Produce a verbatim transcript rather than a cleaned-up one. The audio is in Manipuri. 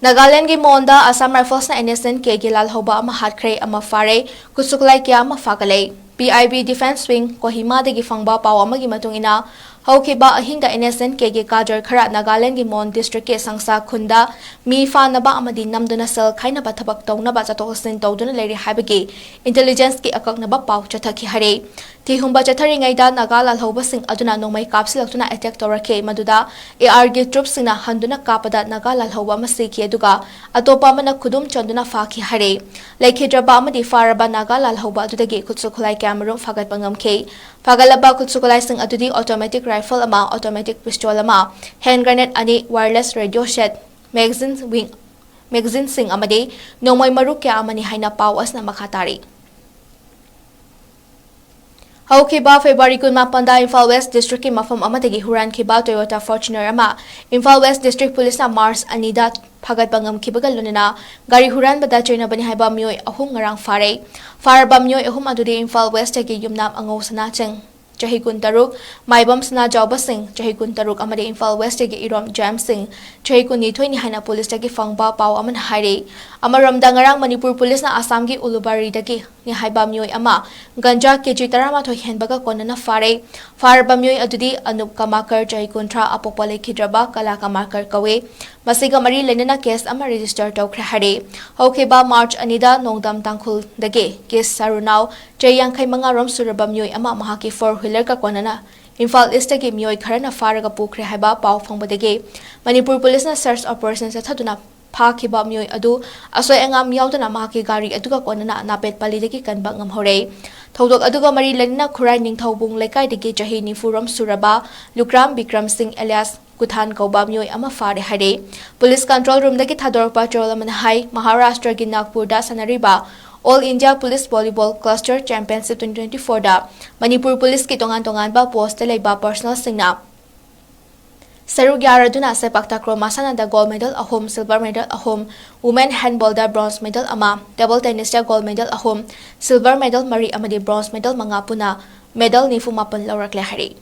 ꯅꯥꯒꯥꯂꯦꯟꯗꯒꯤ ꯃꯣꯟꯗ ꯑꯁꯥꯝ ꯔꯥꯏꯐꯜꯁꯅ NSCN-K-ꯒꯤ ꯂꯥꯜꯍꯧꯕ ꯑꯃ ꯍꯥꯠꯈ꯭ꯔꯦ, ꯑꯃ ꯐꯥꯔꯦ, ꯈꯨꯠꯁꯨ ꯈꯨꯠꯂꯥꯏ ꯀꯌꯥ ꯑꯃ ꯐꯥꯒꯠꯂꯦ꯫ PIB Defence Wing ꯀꯣꯍꯤꯃꯥꯗꯒꯤ ꯐꯪꯕ ꯄꯥꯎ ꯑꯃꯒꯤ ꯃꯇꯨꯡ ꯏꯟꯅ, ꯍꯧꯈꯤꯕ ꯑꯍꯤꯡꯗ NSCN-K-ꯒꯤ cadre ꯈꯔ ꯅꯥꯒꯥꯂꯦꯟꯗꯒꯤ ꯃꯣꯟ district-ꯀꯤ ꯁꯪꯁꯥ ꯈꯨꯟꯗ ꯃꯤ ꯐꯥꯅꯕ ꯑꯃꯗꯤ ꯅꯝꯗꯨꯅ cell ꯈꯥꯏꯅꯕ ꯊꯕꯛ ꯇꯧꯅꯕ ꯆꯠꯊꯣꯛ ꯆꯠꯁꯤꯟ ꯇꯧꯗꯨꯅ ꯂꯩꯔꯤ ꯍꯥꯏꯕꯒꯤ intelligence-ꯀꯤ ꯑꯀꯛꯅꯕ ꯄꯥꯎ ꯆꯠꯊꯈꯤ ꯍꯥꯏꯔꯦ꯫ ꯊꯤꯍꯨꯝꯕ ꯆꯠꯊꯔꯤꯉꯩꯗ ꯅꯥꯒꯥ ꯂꯥꯜꯍꯧꯕꯁꯤꯡ ꯑꯗꯨꯅ ꯅꯣꯡꯃꯩ ꯀꯥꯞꯁꯤꯜꯂꯛꯇꯨꯅ attack ꯇꯧꯔꯛꯈꯤ, ꯃꯗꯨꯗ AR-ꯒꯤ troops-ꯁꯤꯡꯅ ꯍꯟꯗꯨꯅ ꯀꯥꯞꯄꯗ ꯅꯥꯒꯥ ꯂꯥꯜꯍꯧꯕ ꯑꯃ ꯁꯤꯈꯤ, ꯑꯗꯨꯒ ꯑꯇꯣꯞꯄ ꯑꯃꯅ ꯈꯨꯗꯨꯝ ꯆꯟꯗꯨꯅ ꯐꯥꯈꯤ ꯍꯥꯏꯔꯦ꯫ ꯂꯩꯈꯤꯗ꯭ꯔꯕ ꯑꯃꯗꯤ ꯐꯥꯔꯕ ꯅꯥꯒꯥ ꯂꯥꯜꯍꯧꯕ ꯑꯗꯨꯗꯒꯤ ꯈꯨꯠꯁꯨ ꯈꯨꯠꯂꯥꯏ ꯀꯌꯥꯃꯔꯨꯝ ꯐꯥꯒꯠꯄ ꯉꯝꯈꯤ꯫ ꯐꯥꯒꯠꯂꯕ ꯈꯨꯠꯁꯨ ꯈꯨꯠꯂꯥꯏꯁꯤꯡ ꯑꯗꯨꯗꯤ automatic rifle ꯑꯃ, automatic pistol ꯑꯃ, hand grenade ꯑꯅꯤ, wireless radio set, magazine wing, magazine-ꯁꯤꯡ ꯑꯃꯗꯤ ꯅꯣꯡꯃꯩ ꯃꯔꯨ ꯀꯌꯥ ꯑꯃꯅꯤ ꯍꯥꯏꯅ ꯄꯥꯎ ꯑꯁꯤꯅ ꯃꯈꯥ ꯇꯥꯔꯤ꯫ ꯍꯧꯈꯤꯕ February ꯀꯨꯟꯃꯥꯄꯟꯗ ꯏꯝꯐꯥꯜ West District-ꯀꯤ ꯃꯐꯝ ꯑꯃꯗꯒꯤ ꯍꯨꯔꯥꯟꯈꯤꯕ Toyota Fortuner ꯑꯃ ꯏꯝꯐꯥꯜ West District Police-ꯅ March ꯑꯅꯤꯗ ꯐꯥꯒꯠꯄ ꯉꯝꯈꯤꯕꯒ ꯂꯣꯏꯅꯅ ꯒꯥꯔꯤ ꯍꯨꯔꯥꯟꯕꯗ ꯆꯦꯟꯅꯕꯅꯤ ꯍꯥꯏꯕ ꯃꯤꯑꯣꯏ ꯑꯍꯨꯝ ꯉꯔꯥꯡ ꯐꯥꯔꯦ꯫ ꯐꯥꯔꯕ ꯃꯤꯑꯣꯏ ꯑꯍꯨꯝ ꯑꯗꯨꯗꯤ ꯏꯝꯐꯥꯜ West-ꯇꯒꯤ ꯌꯨꯝꯅꯥꯝ ꯑꯉꯧ ꯁꯅꯥꯆꯪ, ꯆꯍꯤ ꯀꯨꯟꯇꯔꯨꯛ, ꯃꯥꯏꯕꯝ ꯁꯅꯥꯖꯥꯎꯕ ꯁꯤꯡ, ꯆꯍꯤ ꯀꯨꯟꯇꯔꯨꯛ, ꯑꯃꯗꯤ ꯏꯝꯐꯥꯜ West-ꯇꯒꯤ ꯏꯔꯣꯝ ꯖꯦꯝꯁ ꯁꯤꯡ, ꯆꯍꯤ ꯀꯨꯟꯅꯤꯊꯣꯏꯅꯤ ꯍꯥꯏꯅ police-ꯇꯒꯤ ꯐꯪꯕ ꯄꯥꯎ ꯑꯃꯅ ꯍꯥꯏꯔꯤ꯫ ꯑꯃꯔꯣꯝꯗ, ꯉꯔꯥꯡ ꯃꯅꯤꯄꯨꯔ Police-ꯅ ꯑꯁꯥꯝꯒꯤ ꯎꯂꯨꯕꯥꯔꯤꯗꯒꯤ ꯅꯤ ꯍꯥꯏꯕ ꯃꯤꯑꯣꯏ ꯑꯃ ꯒꯟꯖꯥ KG ꯇꯔꯥꯃꯥꯊꯣꯏ ꯍꯦꯟꯕꯒ ꯀꯣꯟꯅꯅ ꯐꯥꯔꯦ꯫ ꯐꯥꯔꯕ ꯃꯤꯑꯣꯏ ꯑꯗꯨꯗꯤ ꯑꯅꯨꯞ ꯀꯃꯥꯀꯔ, ꯆꯍꯤ ꯀꯨꯟꯊ꯭ꯔꯥ, ꯑꯄꯣꯛꯄ ꯂꯩꯈꯤꯗ꯭ꯔꯕ ꯀꯂꯥ ꯀꯃꯥꯀꯔ ꯀꯧꯏ꯫ ꯃꯁꯤꯒ ꯃꯔꯤ ꯂꯩꯅꯅ case ꯑꯃ register ꯇꯧꯈ꯭ꯔꯦ ꯍꯥꯏꯔꯦ꯫ ꯍꯧꯈꯤꯕ March ꯑꯅꯤꯗ ꯅꯣꯡꯗꯝ ꯇꯥꯡꯈꯨꯜꯗꯒꯤ ꯀꯦ ꯁꯔꯨꯅꯥꯎ, ꯆꯍꯤ ꯌꯥꯡꯈꯩ ꯃꯉꯥ ꯔꯣꯝ ꯁꯨꯔꯕ ꯃꯤꯑꯣꯏ ꯑꯃ ꯃꯍꯥꯛꯀꯤ four wheeler-ꯒ ꯀꯣꯟꯅꯅ ꯏꯝꯐꯥꯜ East-ꯇꯒꯤ ꯃꯤꯑꯣꯏ ꯈꯔꯅ ꯐꯥꯔꯒ ꯄꯨꯈ꯭ꯔꯦ ꯍꯥꯏꯕ ꯄꯥꯎ ꯐꯪꯕꯗꯒꯤ ꯃꯅꯤꯄꯨꯔ Police-ꯅ search operation ꯆꯠꯊꯗꯨꯅ ꯐꯥꯈꯤꯕ ꯃꯤꯑꯣꯏ ꯑꯗꯨ ꯑꯁꯣꯏ ꯑꯉꯥꯝ ꯌꯥꯎꯗꯅ ꯃꯍꯥꯛꯀꯤ ꯒꯥꯔꯤ ꯑꯗꯨꯒ ꯀꯣꯟꯅꯅ ꯅꯥꯄꯦꯠ ꯄꯥꯂꯤꯗꯒꯤ ꯀꯟꯕ ꯉꯝꯍꯧꯔꯦ꯫ ꯊꯧꯗꯣꯛ ꯑꯗꯨꯒ ꯃꯔꯤ ꯂꯩꯅꯅ ꯈꯨꯔꯥꯏ ꯅꯤꯡꯊꯧꯕꯨꯡ ꯂꯩꯀꯥꯏꯗꯒꯤ ꯆꯍꯤ ꯅꯤꯐꯨ ꯔꯣꯝ ꯁꯨꯔꯕ ꯂꯨꯀ꯭ꯔꯥꯝ ꯕꯤꯀ꯭ꯔꯝ ꯁꯤꯡ alias ꯀꯨꯊꯥꯟ ꯀꯧꯕ ꯃꯤꯑꯣꯏ ꯑꯃ ꯐꯥꯔꯦ ꯍꯥꯏꯔꯦ꯫ Police control room-ꯗꯒꯤ ꯊꯥꯗꯣꯔꯛꯄ ꯆꯦꯔꯣꯜ ꯑꯃꯅ ꯍꯥꯏ, ꯃꯍꯥꯔꯥꯁꯇ꯭ꯔꯒꯤ ꯅꯥꯒꯄꯨꯔꯗ ꯁꯥꯟꯅꯔꯤꯕ All India Police Volleyball Cluster Championship twenty twenty-four-ꯗ Manipur Police-ꯀꯤ ꯇꯣꯉꯥꯟ ꯇꯣꯉꯥꯟꯕ post-ꯇ ꯂꯩꯕ personnel-ꯁꯤꯡꯅ ꯁꯔꯨꯛ ꯌꯥꯔꯗꯨꯅ ꯁꯦꯄꯥꯛ ꯇꯥꯀ꯭ꯔꯣ ꯃꯁꯥꯟꯅꯗ gold medal ꯑꯍꯨꯝ, silver medal ꯑꯍꯨꯝ, women handball-ꯗ bronze medal ꯑꯃ, table tennis-ꯇ gold medal ꯑꯍꯨꯝ, silver medal ꯃꯔꯤ ꯑꯃꯗꯤ bronze medal ꯃꯉꯥ ꯄꯨꯟꯅ medal ꯅꯤꯐꯨ ꯃꯥꯄꯟ ꯂꯧꯔꯛꯂꯦ ꯍꯥꯏꯔꯤ꯫